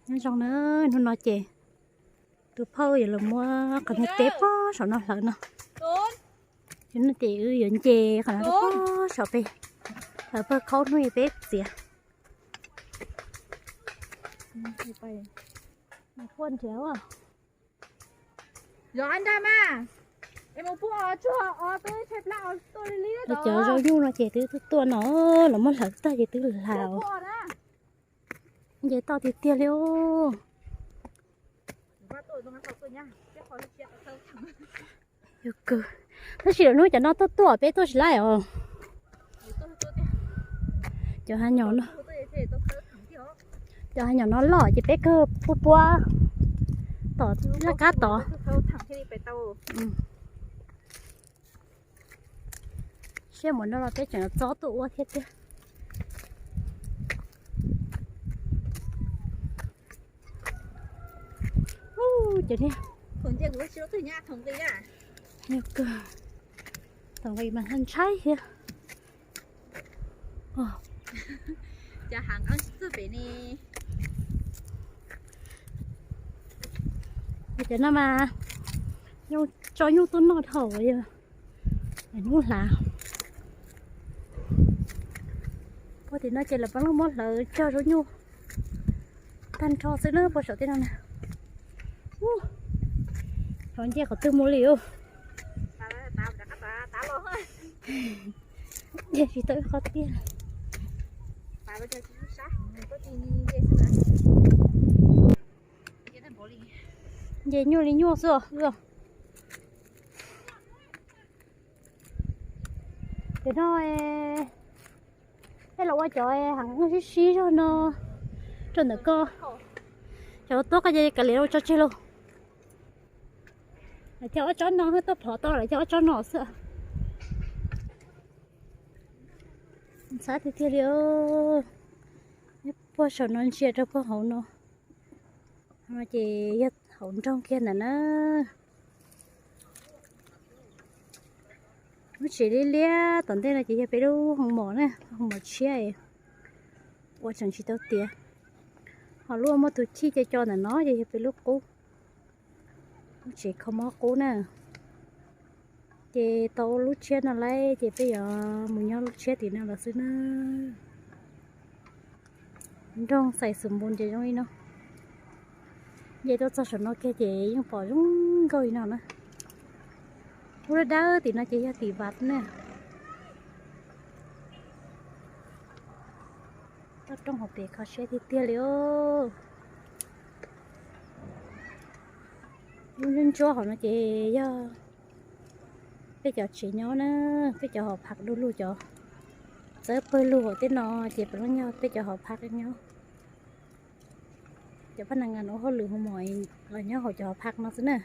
Nyob zoo na, hnub no ces tus phauj yuav los muab qhov niag teb pob saum no hlawv no. Ces no ces wb yuav nce qhov no rau pob saum pem, hlawv pawg khaub hnub peb txiav. Quaj nrhiav. Cov zaub nyuj no ces twb tuaj tuaj no, los muab hlawv tag ces twb hlawv. Nce toj tiag tiag li os. Yog kawg. Tab sis lawm hnub cov no tuaj tuaj peb tuaj tsis laib os. Cov hav nyom no, cov hav nyom no loj ces peb kawg puab puab tom laj kab tod. Siab mus no los peb tseem txob tuaj ua thiab tiag. Cov niag, thaum nqis mas ntshai thiab. Cov no mas tso nyuj tuaj noj dhau yog nyuj hlav. Puag tim no ces lawv peb los muab hlawv cog zaub nyuj tag nrho xwb na, puag saum tej no na. Ub, thaum nce qhov twg mus li ub. Nce tsis tau ib qho tiag. Nce nyuaj li nyuaj xwb os. Ces no peb los ua cov heev sib sib zog no rau ntawm ko. Cov tuaj ko ces kav liam ua tso tseg lauj. Lawv cog ob tsob no, tuaj phov tau lawv cog ob tsob no xwb. Ntxhab tiag tiag li. Puag saum no ntsia rau puag hauv no, ces yog hauv nroog kiag ntawd na. Lub tsev liab liab tom ntej no ces yog peb lub hoo mom na, hoo mom tshiab, ua tseem tsis tau tiav. Ho lub muaj tus chij co co ntawm no ces yog peb lub qub, lub tsev kho mob qub na. Ces tau lub tshiab no lawm ces peb yuav mus nyob lub tshiab tim no los xwb na. Nroog xais xus npus ces zoo li no. Nce tuaj txog saum no kiag ces yeej pom zoo nkauj li no na. Lub dawb dawb tim no ces yog tim vaj na. Toj roob hauv pes kho siab tiag tiag li os. Lub ntsuab ntsuab hauv no ces yog peb cov tsev nyob na, peb cov hauv phaj du lug cov txawb pawg lug hauv tej no ces puav leej yog peb cov hauv phaj nyob. Cov phaj nas ngas ua hauj lwm hoo mom los nyob hauv cov hauv phaj no xwb na.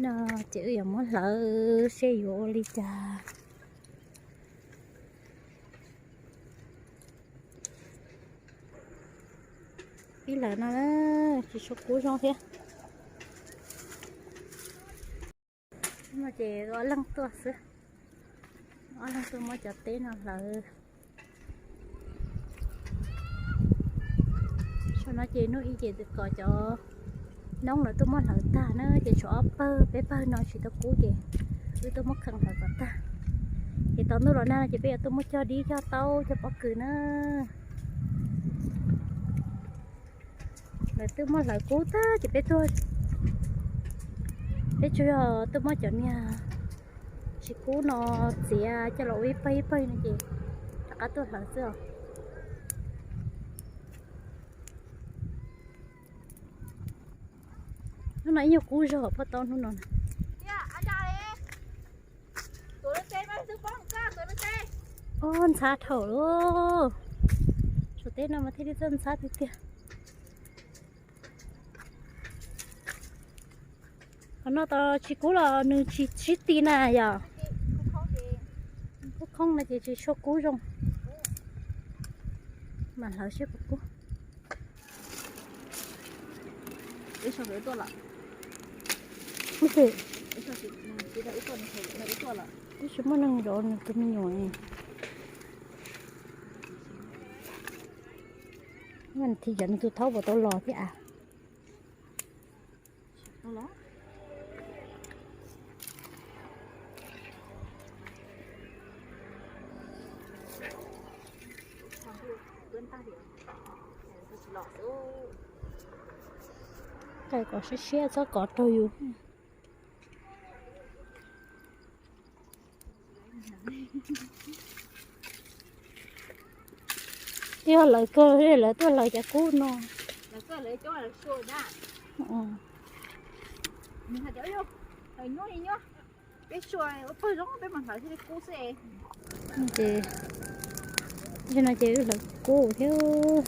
No ces wb yuav muab hlawv seb yuav ua li cas. Ib lawv no tsis tshua kub zoo thiab. No ces ob leeg tuaj xwb, ob leeg tuaj muab cov teb no hlawv. Saum no ces hnub ib ces twb kom cov noob lawv tuaj muab hlawv tag na, ces tshuav ob pawg peb pawg no tsis tau kub ces wb tuaj muab kheej hlawv kom tag. Ces tos ntuj los nag no ces peb yuav tuaj muab cog dib cog taub cog pob kws na. Lawv twb muab hlawv kub tag ces peb tuaj, peb tsuas yog tuaj muab cov niag tsis kub no txiav coj los ua ib pawg ib pawg no ces rov qab tuaj hlawv xwb os. Hnub no ib nyuag kub zog puag tau hnub no. Ob ntxhab dhau lawm. Saum teb no mas thiaj li txawj ntxhab tiag tiag. Qhov no tau tsis kub los nws tsis sib ti na yom. Kub khoob no ces tsis tshua kub zoo. Mam hlawv seb puas kub. Ib tsis muaj neeg zov nws tus me nyuam. Nthi yog nws tus thaub puas tau los thiab a. Qai kom siab siab txhob kov raug yus. Yog lawv kawg lawv tuaj hlawv cov kub no. Ces no ces wb hlawv kub thiab.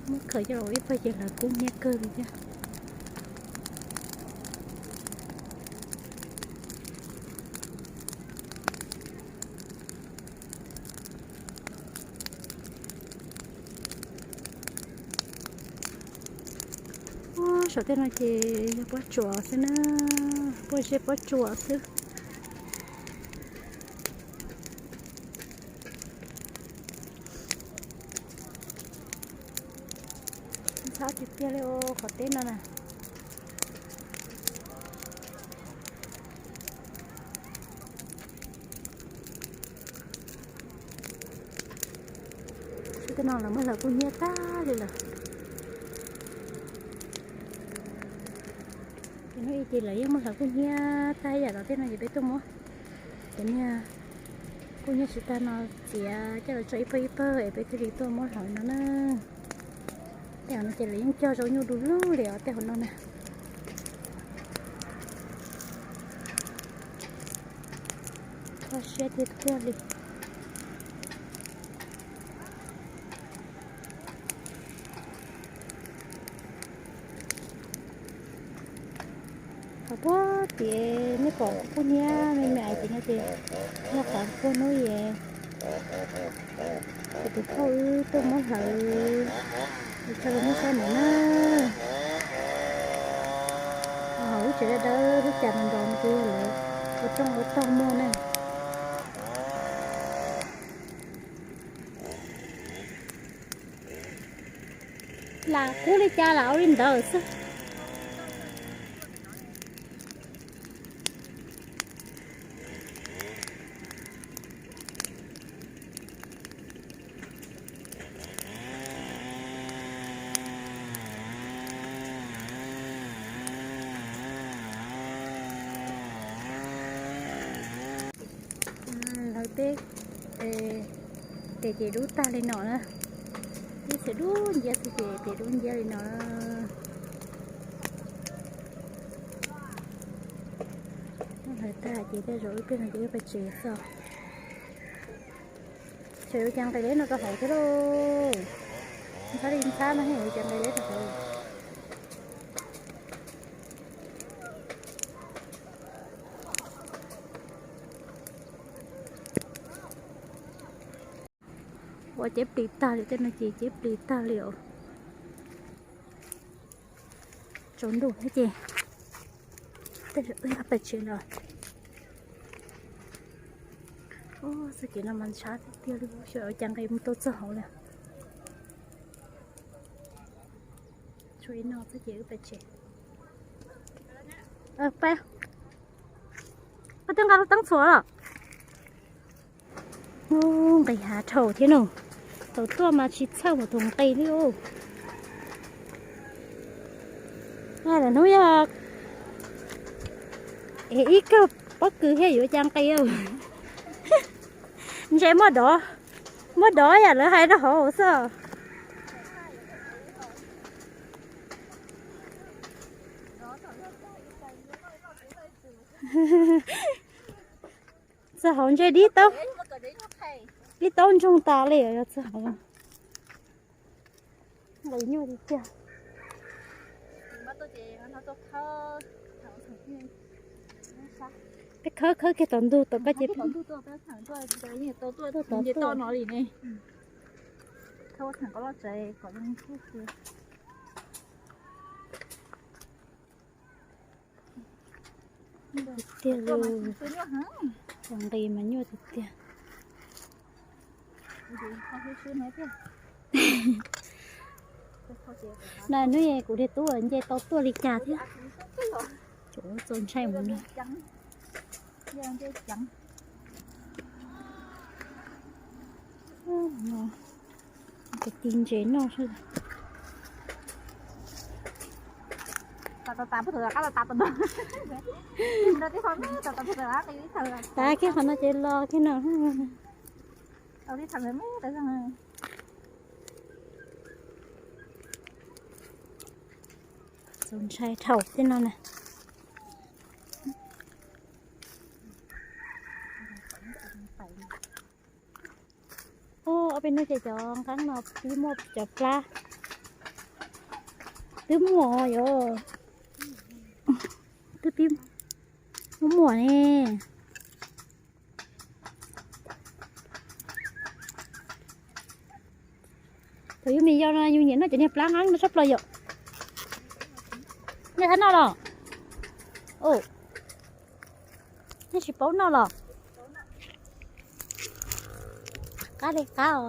Muab khaws coj los ib pawg ces hlawv kub hnyiab kawg li thiab. Saum tej no ces yog pob tsuas xwb na, pob zeb pob tsuas xwb. Ntxhab tiag tiag li qhov teb no na. Tej no lawv muab hlawv kub hnyiab tag li lawm. Ces hnub ib ces lawv yeej muab hlawv kub hnyiab tag ib yam los tej no ces peb tuaj muab cov niag kub hnyiab tsis tag no txiav coj los tso ib pawg ib pawg es peb thiaj li tuaj muab hlawv no na. Tej hauv no ces lawv yeej cog zoo nyuj du lug li os tej hauv no na. Kho siab tiag tiag li. Qhov puag tim nej pom kub hnyiab me me ais tim no ces yog qhov puag hnub es kuv tus phauj wb tuaj muab hlawv es tso rau nej saib ntawd na. Hauv lub tsev dawb dawb lub cas nrov nrov no ces yog lawv ua rooj ua tog muag na. Lam kub li cas lam ua li ntawd xwb. Lawv peb tes ces dub tag li no na. Ib txhia dub nciab xwb ces tes dub nciab li no. Lawv tag ces tej zaum wb peb no ces wb pais tsev xwb. Tsam yuav cas nqis leb no rau hauv thiab lauj. Ntxhab li ntxhab no yuav cas nqis leb rau hauv. Ua ceb plis tag li tej no ces ceb plis tag li os. Tsaus ntuj thiab ces tej zaum wb pais tsev lawm. Txoj kev no mas ntshab tiag tiag li, xyov ua cas nqis mus tau txog hauv lawm. Tshuav ib no xwb ces wb pais tsev. Pab, koj twb nqa lub teeb txhuam los? Nqis hav dhau thiab no. Thaum tuaj mas tsis txhawj mus thaum nqis li. Hnub yog es ib kawg pob kws thiaj yuav cas nqis. Ntshe muab dov, muab dov yam lawv hais rau hauv xwb. Txog hauv ntshe dib taub, dib taub ntsoog tas li os, yog txog hauv. Nqis nyuaj tiag tiag. Peb khawb khawb kiag tom ntug tom koj ces tuaj tom tuaj. Tiag tiag li, nqis mas nyuaj tiag tiag. Na hnub kuv niag tub nce tau tuaj li cas thiab. Txaus ntshai mus no. Tis ntses noj xwb. Tav kiag qhov no ces los kiag no. Txaus ntshai dhau tej no na. Ob peb hnub ces cov nqeeb no twb muaj cov plab. Twb muaj yom. Twb tib muaj muaj ne. Thaum yus me yau no yus nyiam noj cov niag plab nqeeb no tshaj plaws yom. Nej thiaj noj los? Nej tsis paub noj los? Qab li qab os.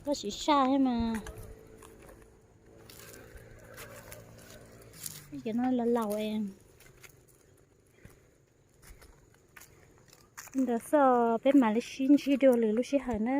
Koj siv saj thiab mas. Cov no laus laus es. Ntawd xwb, peb mam li sib ntsib dua lwm lub sij hawm na.